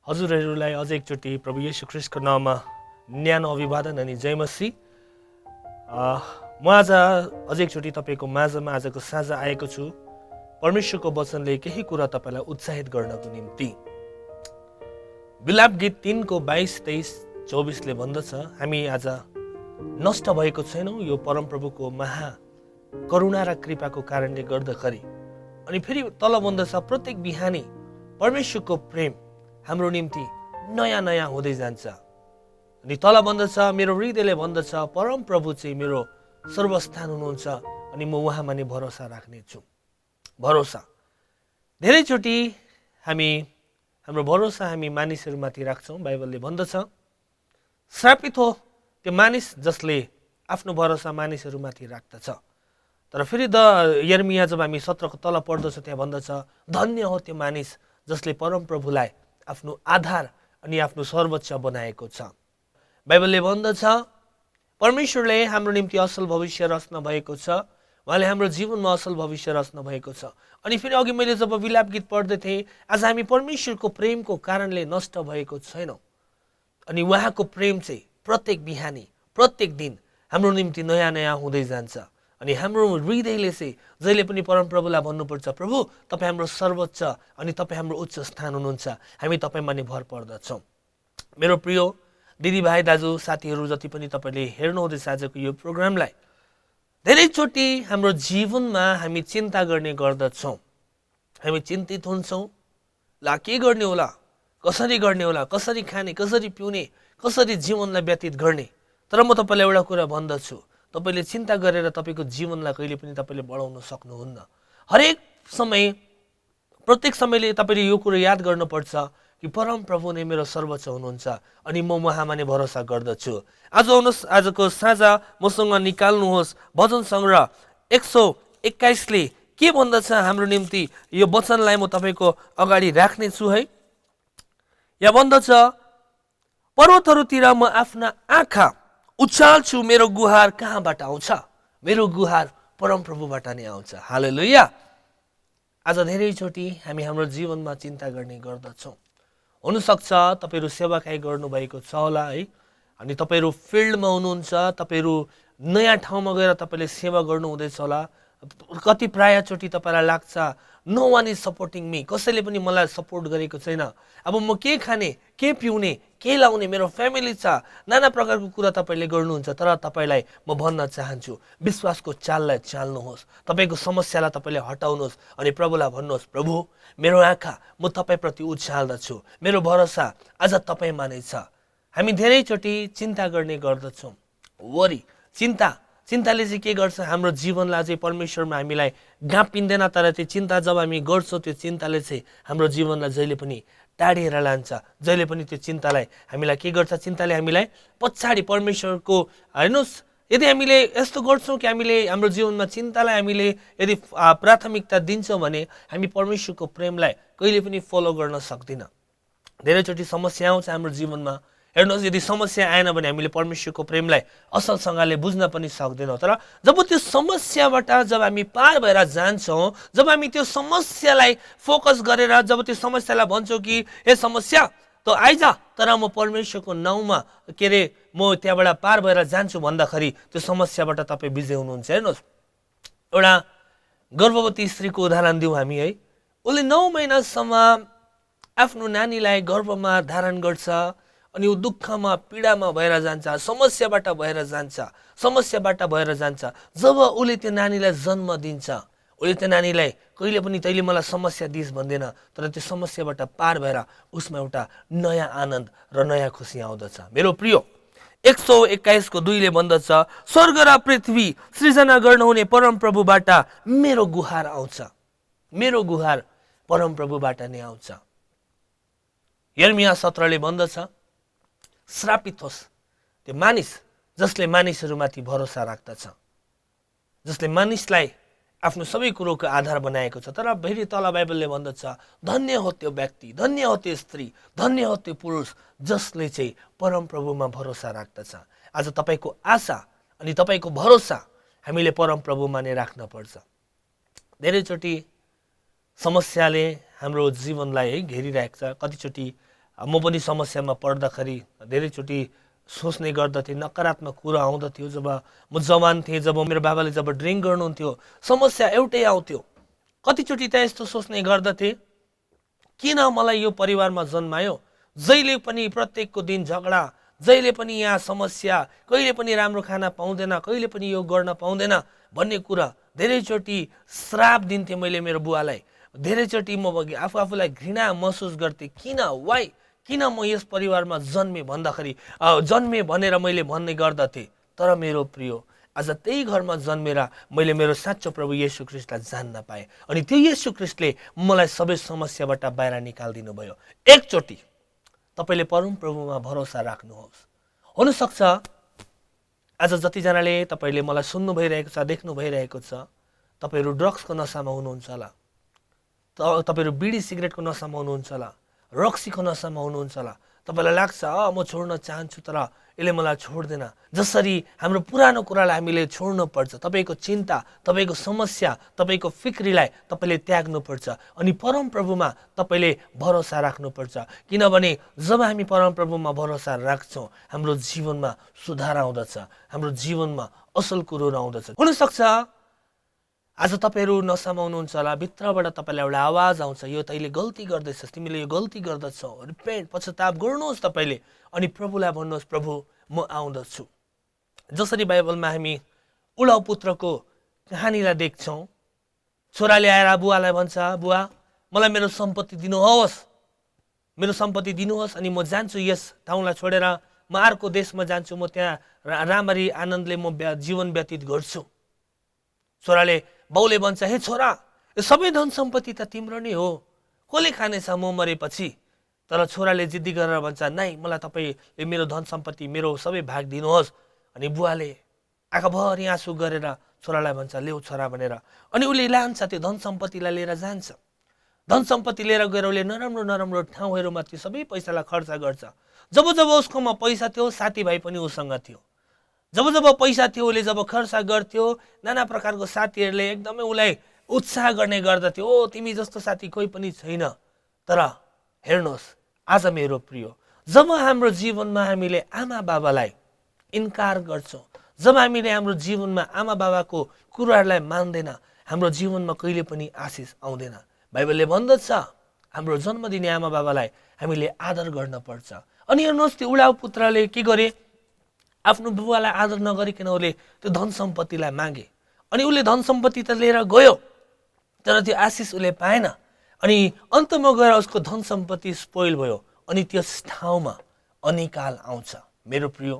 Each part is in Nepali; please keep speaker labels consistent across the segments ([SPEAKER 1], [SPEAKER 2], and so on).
[SPEAKER 1] हजुरहरूलाई अझ एकचोटि प्रभु येशू ख्रीष्टको नाममा न्यानो अभिवादन अनि जय मसीह। म आज अझ एकचोटि तपाईँको माझमा आजको साँझ आएको छु। परमेश्वरको वचनले केही कुरा तपाईँलाई उत्साहित गर्नको निम्ति। विलाप गीत 3 को 22, 23, 24 भन्दछ, हामी आज नष्ट भएको छैनौँ यो परमप्रभुको महा करुणा र कृपाको कारणले गर्दाखेरि। अनि फेरि तल भन्दछ, प्रत्येक बिहानी परमेश्वरको प्रेम हाम्रो निम्ति नयाँ नयाँ हुँदै जान्छ। अनि तल भन्दछ, मेरो हृदयले भन्दछ, परमप्रभु चाहिँ मेरो सर्वस्थान हुनुहुन्छ अनि म उहाँमा नै भरोसा राख्नेछु। भरोसा धेरैचोटि हाम्रो भरोसा हामी मानिसहरूमाथि राख्छौँ। बाइबलले भन्दछ, श्रापित हो त्यो मानिस जसले आफ्नो भरोसा मानिसहरूमाथि राख्दछ। तर फेरि यर्मिया जब हामी 17 को तल पढ्दछौँ त्यहाँ भन्दछ, धन्य हो त्यो मानिस जसले परमप्रभुलाई आफ्नो आधार अनि आफ्नो सर्वोच्च बनाएको छ। बाइबलले भन्दछ, परमेश्वरले हाम्रो निम्ति असल भविष्य रच्न भएको छ। उहाँले हाम्रो जीवनमा असल भविष्य रच्न भएको छ। अनि फेरि अघि मैले जब विलाप गीत पढ्दै थिएँ, आज हामी परमेश्वरको प्रेमको कारणले नष्ट भएको छैनौँ। अनि उहाँको प्रेम चाहिँ प्रत्येक बिहानी प्रत्येक दिन हाम्रो निम्ति नयाँ नयाँ हुँदै जान्छ। अनि हाम्रो हृदयले चाहिँ जहिले पनि परमप्रभुलाई भन्नुपर्छ, प्रभु तपाईँ हाम्रो सर्वोच्च अनि तपाईँ हाम्रो उच्च स्थान हुनुहुन्छ, हामी तपाईँमा नै भर पर्दछौँ। मेरो प्रिय दिदीभाइ दाजु साथीहरू जति पनि तपाईँले हेर्नुहुँदैछ आजको यो प्रोग्रामलाई, धेरैचोटि हाम्रो जीवनमा हामी चिन्ता गर्ने गर्दछौँ। हामी चिन्तित हुन्छौँ, ला के गर्ने होला, कसरी गर्ने होला, कसरी खाने, कसरी पिउने, कसरी जीवनलाई व्यतीत गर्ने। तर म तपाईँलाई एउटा कुरा भन्दछु, तपाईँले चिन्ता गरेर तपाईँको जीवनलाई कहिले पनि तपाईँले बढाउन सक्नुहुन्न। हरेक समय प्रत्येक समयले तपाईँले यो कुरो याद गर्नुपर्छ कि परमप्रभु नै मेरो सर्वोच्च हुनुहुन्छ अनि म उहाँमा नै भरोसा गर्दछु। आज आउनुहोस्, आजको साँझ मसँग निकाल्नुहोस् भजन सङ्ग्रह 121ले के भन्दछ हाम्रो निम्ति। यो वचनलाई म तपाईँको अगाडि राख्नेछु है। यहाँ भन्दछ, पर्वतहरूतिर म आफ्ना आँखा उचाल्छु, मेरो गुहार कहाँबाट आउँछ? मेरो गुहार परमप्रभुबाट नै आउँछ। हालेलुया। आज धेरैचोटि हामी हाम्रो जीवनमा चिन्ता गर्ने गर्दछौँ। हुनसक्छ तपाईँहरू सेवाकाई गर्नुभएको छ होला है, अनि तपाईँहरू फिल्डमा हुनुहुन्छ, तपाईँहरू नयाँ ठाउँमा गएर तपाईँले सेवा गर्नुहुँदैछ होला। कति प्रायःचोटि तपाईँलाई लाग्छ, no one is supporting me, कसैले पनि मलाई सपोर्ट गरेको छैन। अब म के खाने, के पिउने, के लाउने, मेरो फ्यामिली छ, नाना प्रकारको कुरा तपाईँले गर्नुहुन्छ। तर तपाईँलाई म भन्न चाहन्छु, विश्वासको चाललाई चाल्नुहोस्, तपाईँको समस्यालाई तपाईँले हटाउनुहोस् अनि प्रभुलाई भन्नुहोस्, प्रभु मेरो आँखा म तपाईँप्रति उचाल्दछु, मेरो भरोसा आज तपाईँमा नै छ। हामी धेरैचोटि चिन्ता गर्ने गर्दछौँ। वरी चिन्ताले चाहिँ के गर्छ, हाम्रो जीवनलाई चाहिँ परमेश्वरमा हामीलाई गाँपिँदैन। तर त्यो चिन्ता जब हामी गर्छौँ, त्यो चिन्ताले चाहिँ हाम्रो जीवनलाई जहिले पनि टाढिएर लान्छ। जहिले पनि त्यो चिन्तालाई हामीलाई के गर्छ, चिन्ताले हामीलाई पछाडि परमेश्वरको, हेर्नुहोस्, यदि हामीले यस्तो गर्छौँ कि हामीले हाम्रो जीवनमा चिन्तालाई हामीले यदि प्राथमिकता दिन्छौँ भने हामी परमेश्वरको प्रेमलाई कहिले पनि फलो गर्न सक्दिनँ। धेरैचोटि समस्या आउँछ हाम्रो जीवनमा। हेर्नुहोस्, यदि समस्या आएन भने हामीले परमेश्वरको प्रेमलाई असलसँगले बुझ्न पनि सक्दैनौँ। तर जब त्यो समस्याबाट जब हामी पार भएर जान्छौँ, जब हामी त्यो समस्यालाई फोकस गरेर जब त्यो समस्यालाई भन्छौँ कि हे समस्या त आइज, तर म परमेश्वरको नाउँमा म त्यहाँबाट पार भएर जान्छु भन्दाखेरि त्यो समस्याबाट तपाईँ विजय हुनुहुन्छ। हेर्नुहोस्, एउटा गर्भवती स्त्रीको उदाहरण दिउँ हामी है। उसले 9 महिनासम्म आफ्नो नानीलाई गर्भमा धारण गर्छ अनि ऊ दुःखमा पीडामा भएर जान्छ, समस्याबाट भएर जान्छ। जब उसले त्यो नानीलाई जन्म दिन्छ, उसले त्यो नानीलाई कहिले पनि तैँले मलाई समस्या दिइस् भन्दैन, तर त्यो समस्याबाट पार भएर उसमा एउटा नयाँ आनन्द र नयाँ खुसी आउँदछ। मेरो प्रिय 121 को 2 भन्दछ, स्वर्ग र पृथ्वी सृजना गर्नुहुने परमप्रभुबाट मेरो गुहार आउँछ, मेरो गुहार परमप्रभुबाट नै आउँछ। यर्मिया 17ले भन्दछ, श्रापित होस् त्यो मानिस जसले मानिसहरूमाथि भरोसा राख्दछ, जसले मानिसलाई आफ्नो सबै कुरोको आधार बनाएको छ। तर फेरि तल बाइबलले भन्दछ, धन्य हो त्यो व्यक्ति, धन्य हो त्यो स्त्री, धन्य हो त्यो पुरुष जसले चाहिँ परमप्रभुमा भरोसा राख्दछ। आज तपाईँको आशा अनि तपाईँको भरोसा हामीले परमप्रभुमा नै राख्नुपर्छ। धेरैचोटि समस्याले हाम्रो जीवनलाई घेरिरहेको छ। कतिचोटि म पनि समस्यामा पर्दाखेरि धेरैचोटि सोच्ने गर्दथेँ, नकारात्मक कुरा आउँदथ्यो। जब म जवान थिएँ, जब मेरो बाबाले जब ड्रिङ्क गर्नुहुन्थ्यो, समस्या एउटै आउँथ्यो। कतिचोटि त यस्तो सोच्ने गर्दथेँ, किन मलाई यो परिवारमा जन्मायो, जहिले पनि प्रत्येकको दिन झगडा, जहिले पनि यहाँ समस्या, कहिले पनि राम्रो खाना पाउँदैन, कहिले पनि यो गर्न पाउँदैन भन्ने कुरा धेरैचोटि श्राप दिन्थेँ मैले मेरो बुवालाई। धेरैचोटि म आफूलाई घृणा महसुस गर्थेँ, किन वाइ किन म यस परिवारमा जन्मेँ भन्दाखेरि जन्मेँ भनेर मैले भन्ने गर्दथेँ। तर मेरो प्रिय, आज त्यही घरमा जन्मेर मैले मेरो साँचो प्रभु येशू ख्रीष्टलाई जान्न पाएँ अनि त्यो येशू ख्रीष्टले मलाई सबै समस्याबाट बाहिर निकालिदिनु भयो। एकचोटि तपाईँले परम प्रभुमा भरोसा राख्नुहोस्। हुनसक्छ आज जतिजनाले तपाईँले मलाई सुन्नु भइरहेको छ, देख्नु भइरहेको छ, तपाईँहरू ड्रग्सको नसामा हुनुहुन्छ होला, तपाईँहरू बिडी सिगरेटको नसामा हुनुहुन्छ होला, रक्सीको नसामा हुनुहुन्छ होला। तपाईँलाई लाग्छ म छोड्न चाहन्छु तर यसले मलाई छोड्दैन। जसरी हाम्रो पुरानो कुरालाई हामीले छोड्नुपर्छ, तपाईँको चिन्ता, तपाईँको समस्या, तपाईँको फिक्रीलाई तपाईँले त्याग्नुपर्छ अनि परम प्रभुमा तपाईँले भरोसा राख्नुपर्छ। किनभने जब हामी परम प्रभुमा भरोसा राख्छौँ, हाम्रो जीवनमा सुधार आउँदछ, हाम्रो जीवनमा असल कुरोहरू आउँदछ। हुनसक्छ आज तपाईँहरू नसामा हुनुहुन्छ होला, भित्रबाट तपाईँलाई एउटा आवाज आउँछ, यो तैँले गल्ती गर्दैछस्, तिमीले यो गल्ती गर्दछौ, रिपेन्ट, पश्चाताप गर्नुहोस् तपाईँले अनि प्रभुलाई भन्नुहोस्, प्रभु म आउँदछु। जसरी बाइबलमा हामी उडाउ पुत्रको कहानीलाई देख्छौँ, छोराले आएर बुवालाई भन्छ, बुवा मलाई मेरो सम्पत्ति दिनुहोस्, मेरो सम्पत्ति दिनुहोस् अनि म जान्छु यस ठाउँलाई छोडेर म अर्को देशमा जान्छु, म त्यहाँ राम्ररी आनन्दले म जीवन व्यतीत गर्छु। छोराले बाउले भन्छ, हे छोरा, यो सबै धन सम्पत्ति त तिम्रो नै हो, कसले खानेछ म मरेपछि? तर छोराले जिद्दी गरेर भन्छ, नाइ, मलाई तपाईँले मेरो धन सम्पत्ति, मेरो सबै भाग दिनुहोस्। अनि बुवाले आँखाभरि आँसु गरेर छोरालाई भन्छ, ल्याउ छोरा भनेर। अनि उसले लान्छ, त्यो धन सम्पत्तिलाई लिएर जान्छ। धन सम्पत्ति लिएर गएर उसले नराम्रो नराम्रो ठाउँहरूमा त्यो सबै पैसालाई खर्च गर्छ। जब जब उसकोमा पैसा थियो, साथीभाइ पनि उसँग थियो। जब जब पैसा थियो, उसले जब खर्च गर्थ्यो, नाना प्रकारको साथीहरूले एकदमै उसलाई उत्साह गर्ने गर्दथ्यो, ओ तिमी जस्तो साथी कोही पनि छैन। तर हेर्नुहोस्, आज मेरो प्रिय, जब हाम्रो जीवनमा हामीले आमा बाबालाई इन्कार गर्छौँ, जब हामीले हाम्रो जीवनमा आमा बाबाको कुराहरूलाई मान्दैन, हाम्रो जीवनमा कहिले पनि आशिष आउँदैन। बाइबलले भन्दछ, हाम्रो जन्म दिने आमा बाबालाई हामीले आदर गर्न पर्छ। अनि हेर्नुहोस्, त्यो उडाउ पुत्रले के गरे, आफ्नो बुवालाई आदर नगरिकन उसले त्यो धन सम्पत्तिलाई मागे अनि उसले धन सम्पत्ति त लिएर गयो, तर त्यो आशिष उसले पाएन। अनि अन्तमा गएर उसको धन सम्पत्ति स्पोइल भयो अनि त्यस ठाउँमा अनिकाल आउँछ। मेरो प्रिय,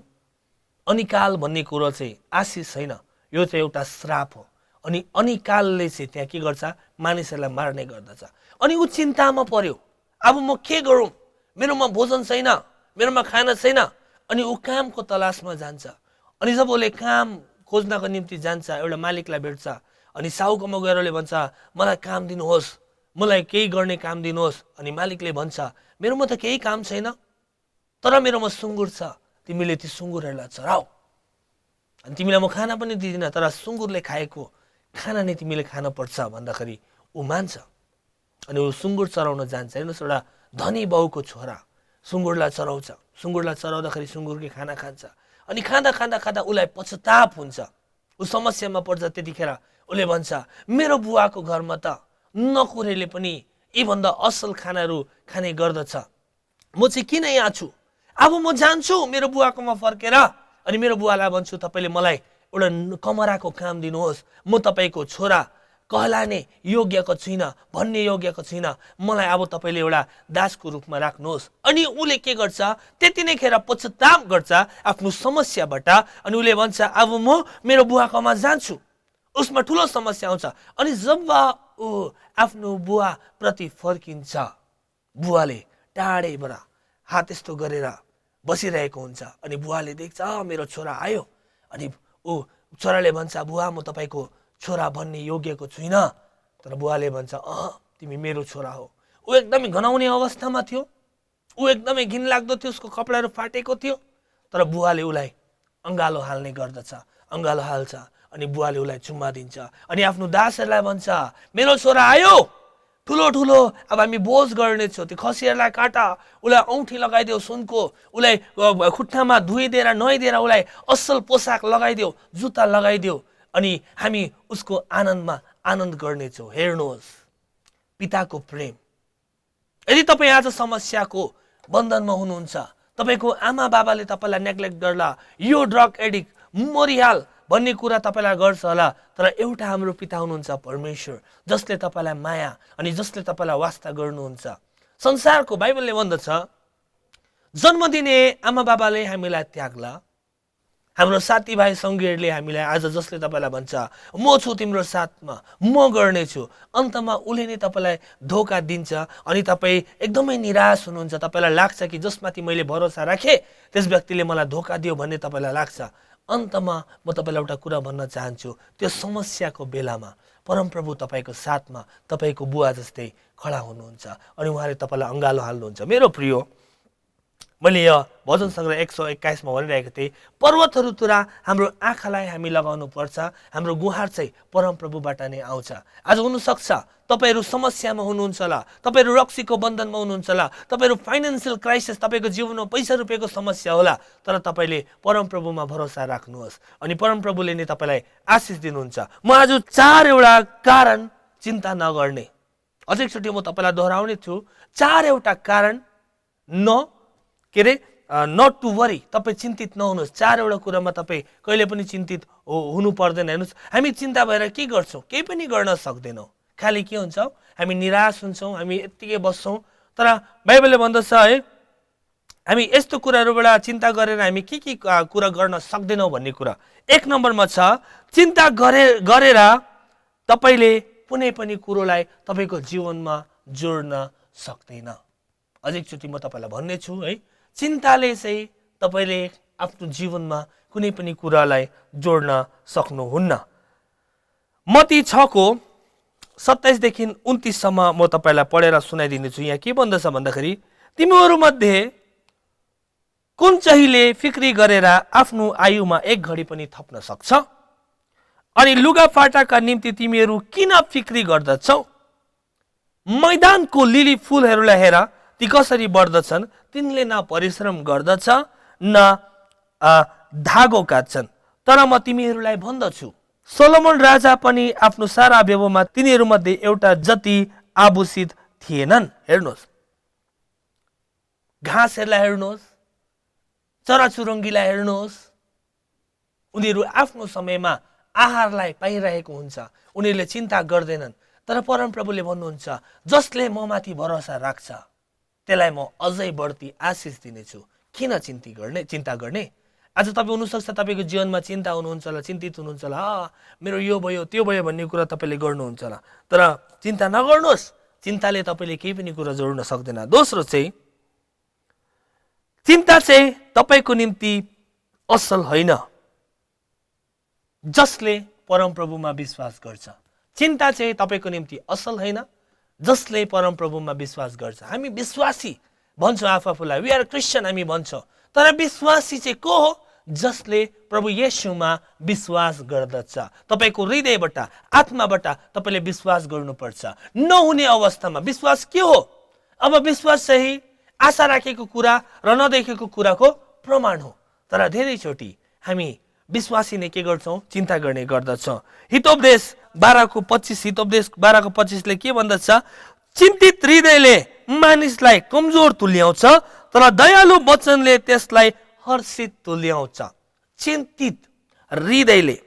[SPEAKER 1] अनिकाल भन्ने कुरो चाहिँ आशिष छैन, यो चाहिँ एउटा श्राप हो। अनि अनिकालले चाहिँ त्यहाँ के गर्छ, मानिसहरूलाई मार्ने गर्दछ। अनि ऊ चिन्तामा पर्यो, अब म के गरौँ, मेरोमा भोजन छैन, मेरोमा खाना छैन। अनि ऊ कामको तलासमा जान्छ। अनि जब उसले काम खोज्नको निम्ति जान्छ, एउटा मालिकलाई भेट्छ अनि साहुकोमा गएर उसले भन्छ, मलाई काम दिनुहोस्, मलाई केही गर्ने काम दिनुहोस्। अनि मालिकले भन्छ, मेरोमा त केही काम छैन, तर मेरोमा सुँगुर छ, तिमीले ती सुँगुरहरूलाई चराऊ अनि तिमीलाई म खाना पनि दिँदिनँ, तर सुँगुरले खाएको खाना नै तिमीले खान पर्छ भन्दाखेरि ऊ मान्छ। अनि ऊ सुँगुर चराउन जान्छ। हेर्नुहोस्, एउटा धनी बाउको छोरा सुँगुरलाई चराउँछ। सुँगुरलाई चराउँदाखेरि सुँगुरकै खाना खान्छ अनि खाँदा खाँदा खाँदा उसलाई पश्चाताप हुन्छ, ऊ समस्यामा पर्छ। त्यतिखेर उसले भन्छ, मेरो बुवाको घरमा त नकुरेले पनि यीभन्दा असल खानाहरू खाने गर्दछ, म चाहिँ किन यहाँ छु? अब म जान्छु मेरो बुवाकोमा फर्केर अनि मेरो बुवालाई भन्छु, तपाईँले मलाई एउटा कमराको काम दिनुहोस्, म तपाईँको छोरा कहलाने योग्यको छुइनँ, भन्ने योग्यको छुइनँ, मलाई अब तपाईँले एउटा दासको रूपमा राख्नुहोस्। अनि उसले के गर्छ, त्यति नै खेर पश्चाताप गर्छ आफ्नो समस्याबाट अनि उसले भन्छ, अब म मेरो बुवाकोमा जान्छु। उसमा ठुलो समस्या आउँछ। अनि जब ऊ आफ्नो बुवा प्रति फर्किन्छ, बुवाले टाढैबाट हात यस्तो गरेर बसिरहेको हुन्छ अनि बुवाले देख्छ मेरो छोरा आयो। अनि ऊ छोराले भन्छ, बुवा म तपाईँको छोरा भन्ने योग्यको छुइनँ। तर बुवाले भन्छ, तिमी मेरो छोरा हो। ऊ एकदमै घनाउने अवस्थामा थियो, ऊ एकदमै घिनलाग्दो थियो, उसको कपडाहरू फाटेको थियो। तर बुवाले उसलाई अँगालो हाल्ने गर्दछ, अँगालो हाल्छ अनि बुवाले उसलाई चुम्मा दिन्छ अनि आफ्नो दासहरूलाई भन्छ, मेरो छोरा आयो, ठुलो ठुलो अब हामी बोझ गर्नेछौँ। त्यो खसीहरूलाई काटा, उसलाई औँठी लगाइदेऊ सुनको, उसलाई खुट्टामा धुइदिएर नुहाइदिएर उसलाई असल पोसाक लगाइदेऊ, जुत्ता लगाइदेऊ, अनि हामी उसको आनन्दमा आनन्द गर्नेछौँ। हेर्नुहोस् पिताको प्रेम। यदि तपाईँ आज समस्याको बन्धनमा हुनुहुन्छ, तपाईँको आमा बाबाले तपाईँलाई नेग्लेक्ट गर्ला, यो ड्रग एडिक्ट मरिहाल भन्ने कुरा तपाईँलाई गर्छ होला, तर एउटा हाम्रो पिता हुनुहुन्छ परमेश्वर, जसले तपाईँलाई माया अनि जसले तपाईँलाई वास्ता गर्नुहुन्छ। संसारको बाइबलले भन्दछ जन्म दिने आमा बाबाले हामीलाई त्याग्ला, हाम्रो साथीभाइ सङ्गीहरूले हामीलाई आज जसले तपाईँलाई भन्छ म छु तिम्रो साथमा, म गर्नेछु, अन्तमा उसले नै तपाईँलाई धोका दिन्छ अनि तपाईँ एकदमै निराश हुनुहुन्छ। तपाईँलाई लाग्छ कि जसमाथि मैले भरोसा राखेँ त्यस व्यक्तिले मलाई धोका दियो भन्ने तपाईँलाई लाग्छ। अन्तमा म तपाईँलाई एउटा कुरा भन्न चाहन्छु, त्यो समस्याको बेलामा परमप्रभु तपाईँको साथमा तपाईँको बुवा जस्तै खडा हुनुहुन्छ अनि उहाँले तपाईँलाई अँगालो हाल्नुहुन्छ। मेरो प्रिय, मैले यो भजन सङ्ग्रह 121 मा भनिरहेको थिएँ, पर्वतहरूतिर हाम्रो आँखालाई हामी लगाउनु पर्छ, हाम्रो गुहार चाहिँ परमप्रभुबाट नै आउँछ। आज हुनसक्छ तपाईँहरू समस्यामा हुनुहुन्छ होला, तपाईँहरू रक्सीको बन्धनमा हुनुहुन्छ होला, तपाईँहरू फाइनेन्सियल क्राइसिस, तपाईँको जीवनमा पैसा रुपियाँको समस्या होला, तर तपाईँले परमप्रभुमा भरोसा राख्नुहोस् अनि परमप्रभुले नै तपाईँलाई आशिष दिनुहुन्छ। म आज 4वटा कारण चिन्ता नगर्ने, अझै एकचोटि म तपाईँलाई दोहोऱ्याउने छु, 4वटा कारण नट टु वरी, तपाईँ चिन्तित नहुनुहोस्। 4वटा कुरामा तपाईँ कहिले पनि चिन्तित हुनु पर्दैन। हेर्नुहोस्, हामी चिन्ता भएर के गर्छौँ? केही पनि गर्न सक्दैनौँ, खालि के हुन्छ, हामी निराश हुन्छौँ, हामी यत्तिकै बस्छौँ। तर बाइबलले भन्दछ है, हामी यस्तो कुराहरूबाट चिन्ता गरेर हामी के कुरा गर्न सक्दैनौँ भन्ने कुरा 1 नम्बरमा छ, चिन्ता गरेर तपाईँले कुनै पनि कुरोलाई तपाईँको जीवनमा जोड्न सक्दैन। अझै एकचोटि म तपाईँलाई भन्ने छु है, चिन्ताले चाहिँ तपाईँले आफ्नो जीवनमा कुनै पनि कुरालाई जोड्न सक्नुहुन्न। मत्ती 6:27 देखि 29 सम्म म तपाईँलाई पढेर सुनाइदिनेछु। यहाँ के भन्दछ भन्दाखेरि, तिमीहरूमध्ये कुन चाहिँले फिक्री गरेर आफ्नो आयुमा 1 घडी पनि थप्न सक्छ? अनि लुगाफाटाका निम्ति तिमीहरू किन फिक्री गर्दछौ? मैदानको लिली फुलहरूलाई हेर, ती कसरी बढ्दछन्, तिनले न परिश्रम गर्दछ न धागो काट्छन्, तर म तिमीहरूलाई भन्दछु सोलोमन राजा पनि आफ्नो सारा वैभवमा तिनीहरूमध्ये एउटा जति आभूषित थिएनन्। हेर्नुहोस्, घाँसहरूलाई हेर्नुहोस्, चराचुरुङ्गीलाई हेर्नुहोस्, उनीहरू आफ्नो समयमा आहारलाई पाइरहेको हुन्छ, उनीहरूले चिन्ता गर्दैनन्। तर परमप्रभुले भन्नुहुन्छ, जसले म माथि भरोसा राख्छ त्यसलाई म अझै बढ्ती आशिष दिनेछु। किन चिन्ता गर्ने? आज तपाईँ हुनसक्छ तपाईँको जीवनमा चिन्ता हुनुहुन्छ होला, चिन्तित हुनुहुन्छ होला, मेरो यो भयो त्यो भयो भन्ने कुरा तपाईँले गर्नुहुन्छ होला, तर चिन्ता नगर्नुहोस्, चिन्ताले तपाईँले केही पनि कुरा जोड्न सक्दैन। दोस्रो चाहिँ, चिन्ता चाहिँ तपाईँको निम्ति असल होइन जसले परमप्रभुमा विश्वास गर्छ। चिन्ता चाहिँ तपाईँको निम्ति असल होइन जसले परमप्रभुमा विश्वास गर्छ। हामी विश्वासी भन्छौँ आफूलाई, वी आर क्रिस्चियन हामी भन्छौँ, तर विश्वासी चाहिँ को हो? जसले प्रभु येशूमा विश्वास गर्दछ। तपाईँको हृदयबाट, आत्माबाट तपाईँले विश्वास गर्नुपर्छ। नहुने अवस्थामा विश्वास के हो? अब विश्वास चाहिँ आशा राखेको कुरा र नदेखेको कुराको प्रमाण हो। तर धेरैचोटि हामी विश्वासी नै के गर्छौँ? चिन्ता गर्ने गर्दछौँ। हितोपदेश 12:25 के भन्दछ? चिन्तित हृदयले मानिसलाई कमजोर तुल्याउँछ, तर दयालु वचनले त्यसलाई हर्षित तुल्याउँछ। चिन्तित हृदयले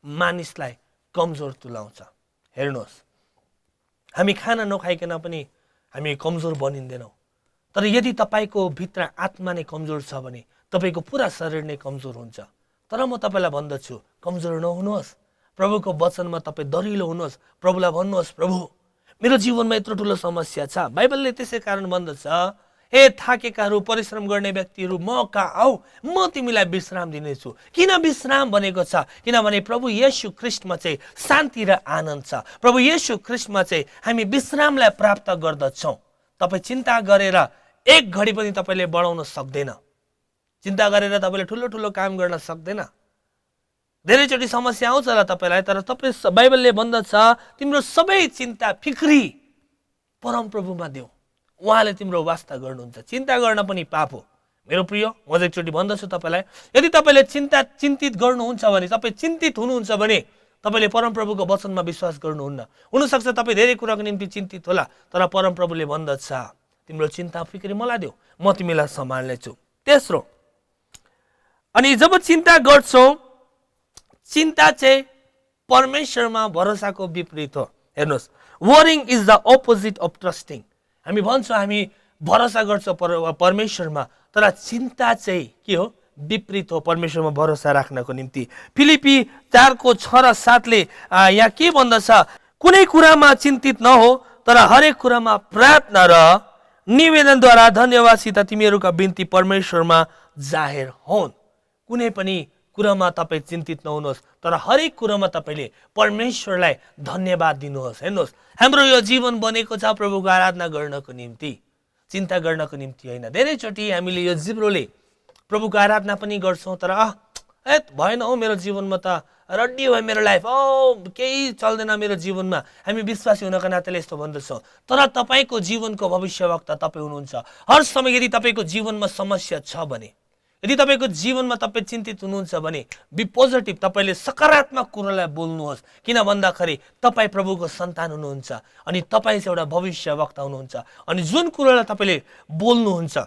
[SPEAKER 1] मानिसलाई कमजोर तुल्याउँछ। हेर्नुहोस्, हामी खाना नखाइकन पनि हामी कमजोर बनिँदैनौँ, तर यदि तपाईँको भित्र आत्मा नै कमजोर छ भने तपाईँको पुरा शरीर नै कमजोर हुन्छ। तर म तपाईँलाई भन्दछु, कमजोर नहुनुहोस्, प्रभुको वचनमा तपाईँ दरिलो हुनुहोस्, प्रभुलाई भन्नुहोस्, प्रभु मेरो जीवनमा यत्रो ठुलो समस्या छ। बाइबलले त्यसै कारण भन्दछ, हे थाकेकाहरू, परिश्रम गर्ने व्यक्तिहरू, म कहाँ आऊ, म तिमीलाई विश्राम दिनेछु। किन विश्राम भनेको छ? किनभने प्रभु येशू ख्रीष्टमा चाहिँ शान्ति र आनन्द छ। प्रभु येशू ख्रीष्टमा चाहिँ हामी विश्रामलाई प्राप्त गर्दछौँ। तपाईँ चिन्ता गरेर 1 घडी पनि तपाईँले बढाउन सक्दैन, चिन्ता गरेर तपाईँले ठुलो ठुलो काम गर्न सक्दैन। धेरैचोटि समस्या आउँछ होला तपाईँलाई, तर तपाईँ बाइबलले भन्दछ, तिम्रो सबै चिन्ता फिक्री परमप्रभुमा देऊ, उहाँले तिम्रो वास्ता गर्नुहुन्छ। चिन्ता गर्न पनि पाप हो। मेरो प्रिय, म एकचोटि भन्दछु तपाईँलाई, यदि तपाईँले चिन्तित गर्नुहुन्छ भने, तपाईँ चिन्तित हुनुहुन्छ भने तपाईँले परमप्रभुको वचनमा विश्वास गर्नुहुन्न। हुनसक्छ तपाईँ धेरै कुराको निम्ति चिन्तित होला, तर परमप्रभुले भन्दछ तिम्रो चिन्ता फिक्री मलाई देऊ, म तिमीलाई सम्हाल्नेछु। तेस्रो, अनि जब चिन्ता गर्छौ, चिन्ता चाहिँ परमेश्वरमा भरोसाको विपरीत हो। हेर्नुहोस्, worrying is the opposite of trusting. हामी भन्छौँ हामी भरोसा गर्छौँ परमेश्वरमा, तर चिन्ता चाहिँ के हो? विपरीत हो परमेश्वरमा भरोसा राख्नको निम्ति। फिलिपी 4:6-7 यहाँ के भन्दछ? कुनै कुरामा चिन्तित नहो, तर हरेक कुरामा प्रार्थना र निवेदनद्वारा धन्यवादसित तिमीहरूका बिन्ती परमेश्वरमा जाहेर होन्। कुनै पनि कुरामा तपाईँ चिन्तित नहुनुहोस्, तर हरेक कुरामा तपाईँले परमेश्वरलाई धन्यवाद दिनुहोस्। हेर्नुहोस्, हाम्रो यो जीवन बनेको छ प्रभुको आराधना गर्नको निम्ति, चिन्ता गर्नको निम्ति होइन। धेरैचोटि हामीले यो जिब्रोले प्रभुको आराधना पनि गर्छौँ, तर भएन हौ मेरो जीवनमा त रड्डी भयो मेरो लाइफ, केही चल्दैन मेरो जीवनमा। हामी विश्वासी हुनको नाताले यस्तो भन्दछौँ, तर तपाईँको जीवनको भविष्यवक्ता तपाईँ हुनुहुन्छ। हर समय यदि तपाईँको जीवनमा समस्या छ भने, यदि तपाईँको जीवनमा तपाईँ चिन्तित हुनुहुन्छ भने, बी पोजिटिभ, तपाईँले सकारात्मक कुरालाई बोल्नुहोस्। किन भन्दाखेरि तपाईँ प्रभुको सन्तान हुनुहुन्छ अनि तपाईँ चाहिँ एउटा भविष्यवक्ता हुनुहुन्छ, अनि जुन कुरालाई तपाईँले बोल्नुहुन्छ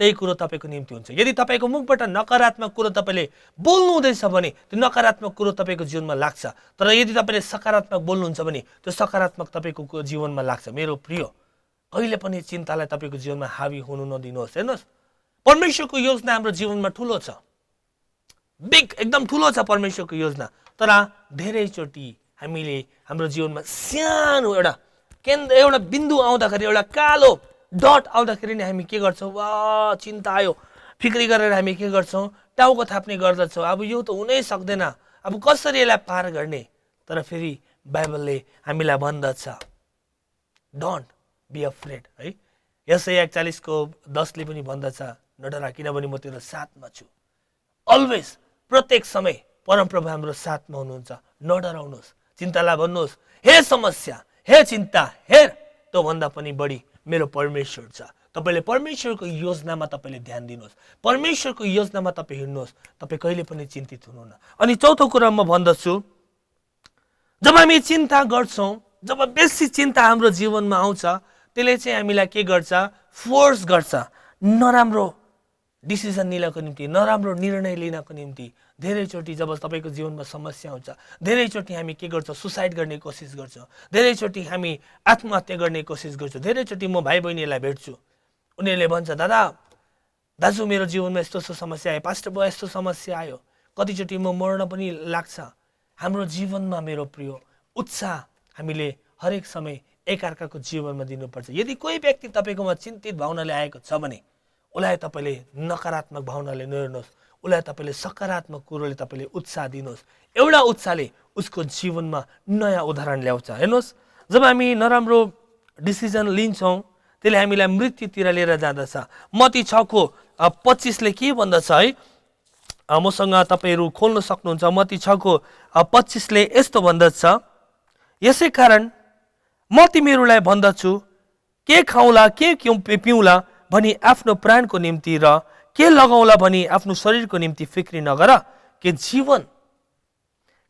[SPEAKER 1] त्यही कुरो तपाईँको निम्ति हुन्छ। यदि तपाईँको मुखबाट नकारात्मक कुरो तपाईँले बोल्नु हुँदैछ भने त्यो नकारात्मक कुरो तपाईँको जीवनमा लाग्छ, तर यदि तपाईँले सकारात्मक बोल्नुहुन्छ भने त्यो सकारात्मक तपाईँको जीवनमा लाग्छ। मेरो प्रिय, कहिले पनि चिन्तालाई तपाईँको जीवनमा हावी हुनु नदिनुहोस्। हेर्नुहोस्, परमेश्वरको योजना हाम्रो जीवनमा ठुलो छ, बिग, एकदम ठुलो छ परमेश्वरको योजना, तर धेरैचोटि हामीले हाम्रो जीवनमा सानो एउटा बिन्दु आउँदाखेरि, एउटा कालो डट आउँदाखेरि नै हामी के गर्छौँ? वा, चिन्ता आयो, फिक्री गरेर हामी के गर्छौँ? टाउको थाप्ने गर्दछौँ। अब यो त हुनै सक्दैन, अब कसरी यसलाई पार गर्ने? तर फेरि बाइबलले हामीलाई भन्दछ डोन्ट बी अफ्रेड, है। यसै 41:10 पनि भन्दछ नडरा, किनभने म तेरो साथमा छु। अलवेज, प्रत्येक समय परमप्रभु हाम्रो साथमा हुनुहुन्छ। नडराउनुहोस्, चिन्तालाई भन्नुहोस्, हे समस्या, हे चिन्ता, हेर त्योभन्दा पनि बढी मेरो परमेश्वर छ। तपाईँले परमेश्वरको योजनामा तपाईँले ध्यान दिनुहोस्, परमेश्वरको योजनामा तपाईँ हिँड्नुहोस्, तपाईँ कहिले पनि चिन्तित हुनुहुन्न। अनि चौथो कुरा म भन्दछु, जब हामी चिन्ता गर्छौँ, जब बेसी चिन्ता हाम्रो जीवनमा आउँछ, त्यसले चाहिँ हामीलाई के गर्छ? फोर्स गर्छ नराम्रो डिसिजन लिनको निम्ति, नराम्रो निर्णय लिनको निम्ति। धेरैचोटि जब तपाईँको जीवनमा समस्या आउँछ, धेरैचोटि हामी के गर्छौँ? सुसाइड गर्ने कोसिस गर्छौँ, धेरैचोटि हामी आत्महत्या गर्ने कोसिस गर्छौँ। धेरैचोटि म भाइ बहिनीलाई भेट्छु, उनीहरूले भन्छ दाजु मेरो जीवनमा यस्तो समस्या आयो, पास्टर भयो यस्तो समस्या आयो। कतिचोटि म मर्न पनि लाग्छ। हाम्रो जीवनमा मेरो प्रिय, उत्साह हामीले हरेक समय एकअर्काको जीवनमा दिनुपर्छ। यदि कोही व्यक्ति तपाईँकोमा चिन्तित भावनाले आएको छ भने उसलाई तपाईँले नकारात्मक भावनाले नहेर्नुहोस्, उसलाई तपाईँले सकारात्मक कुरोले तपाईँले उत्साह दिनुहोस्। एउटा उत्साहले उसको जीवनमा नयाँ उदाहरण ल्याउँछ। हेर्नुहोस्, जब हामी नराम्रो डिसिजन लिन्छौँ त्यसले हामीलाई मृत्युतिर लिएर जाँदछ। मत्ती 6:25 के भन्दछ है? मसँग तपाईँहरू खोल्न सक्नुहुन्छ। मत्ती 6:25 यस्तो भन्दछ, यसै कारण म तिमीहरूलाई भन्दछु, के खाउँला, के पिउँला भनी आफ्नो प्राणको निम्ति र के लगाउला भनी आफ्नो शरीरको निम्ति फिक्री नगर। के जीवन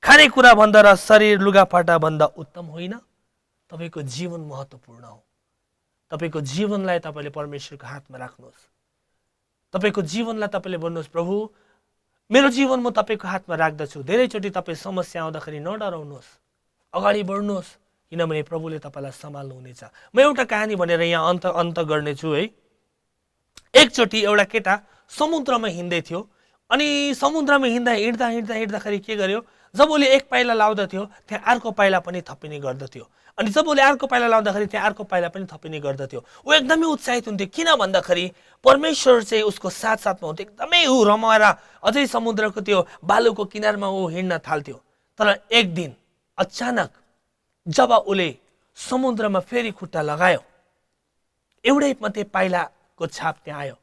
[SPEAKER 1] खानेकुरा भन्दा र शरीर लुगाफाटा भन्दा उत्तम होइन? तपाईँको जीवन महत्त्वपूर्ण हो। तपाईँको जीवनलाई तपाईँले परमेश्वरको हातमा राख्नुहोस्। तपाईँको जीवनलाई तपाईँले भन्नुहोस्, प्रभु मेरो जीवन म तपाईँको हातमा राख्दछु। धेरैचोटि तपाईँ समस्या आउँदाखेरि नडराउनुहोस्, अगाडि बढ्नुहोस्, किनभने प्रभुले तपाईँलाई सम्हाल्नुहुनेछ। म एउटा कहानी भनेर यहाँ अन्त गर्नेछु है। एकचोटि एउटा केटा समुद्रमा हिँड्दै थियो, अनि समुद्रमा हिँड्दाखेरि के गर्यो? जब उसले एक पाइला लाउँदथ्यो त्यहाँ अर्को पाइला पनि थपिने गर्दथ्यो, अनि जब उसले अर्को पाइला लाउँदाखेरि त्यहाँ अर्को पाइला पनि थपिने गर्दथ्यो। ऊ एकदमै उत्साहित हुन्थ्यो, किन भन्दाखेरि परमेश्वर चाहिँ उसको साथमा हुन्थ्यो। एकदमै ऊ रमाएर अझै समुद्रको त्यो बालुको किनारमा ऊ हिँड्न थाल्थ्यो। तर एक दिन अचानक जब उसले समुद्रमा फेरि खुट्टा लगायो, एउटै मात्रै पाइलाको छाप त्यहाँ आयो,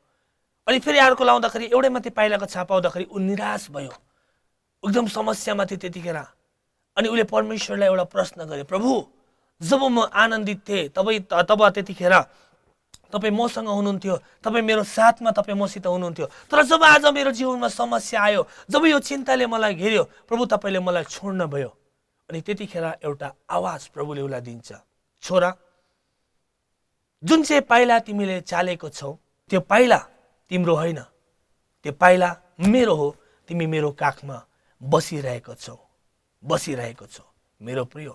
[SPEAKER 1] अनि फेरि अर्को लाउँदाखेरि एउटै मात्रै पाइलाको छाप आउँदाखेरि ऊ निराश भयो, एकदम समस्यामा थियो त्यतिखेर। अनि उसले परमेश्वरलाई एउटा प्रश्न गर्यो, प्रभु जब म आनन्दित थिएँ तब त्यतिखेर तपाईँ मसँग हुनुहुन्थ्यो, तपाईँ मेरो साथमा तपाईँ मसित हुनुहुन्थ्यो। तर जब आज मेरो जीवनमा समस्या आयो, जब यो चिन्ताले मलाई घेर्यो, प्रभु तपाईँले मलाई छोड्नु भयो। अनि त्यतिखेर एउटा आवाज प्रभुले उसलाई दिन्छ, छोरा, जुन चाहिँ पाइला तिमीले चालेको छौ त्यो पाइला तिम्रो होइन, त्यो पाइला मेरो हो। तिमी मेरो काखमा बसिरहेको छौ। मेरो प्रिय,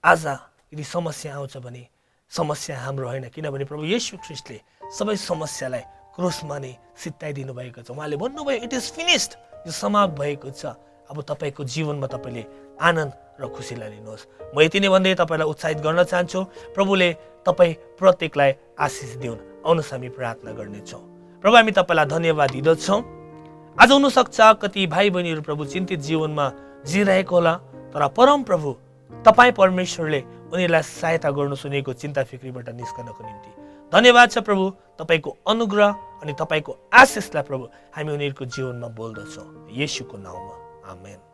[SPEAKER 1] आज यदि समस्या आउँछ भने समस्या हाम्रो होइन, किनभने प्रभु येशू ख्रीष्टले सबै समस्यालाई क्रुसमा नै सित्ताइदिनु भएको छ। उहाँले भन्नुभयो, इट इज फिनिस्ड, यो समाप्त भएको छ। अब तपाईँको जीवनमा तपाईँले आनन्द र खुसीलाई लिनुहोस्। म यति नै भन्दै तपाईँलाई उत्साहित गर्न चाहन्छु। प्रभुले तपाईँ प्रत्येकलाई आशिष दिउन्। आउनुहोस् हामी प्रार्थना गर्नेछौँ। प्रभु, हामी तपाईँलाई धन्यवाद दिँदछौँ। आज हुनसक्छ कति भाइ बहिनीहरू प्रभु चिन्तित जीवनमा जिरहेको होला, तर परम प्रभु तपाईँ परमेश्वरले उनीहरूलाई सहायता गर्नु सुनेको चिन्ता फिक्रीबाट निस्कनको निम्ति धन्यवाद छ प्रभु। तपाईँको अनुग्रह अनि तपाईँको आशिषलाई प्रभु हामी उनीहरूको जीवनमा बोल्दछौँ, येशूको नाउँमा, आमेन।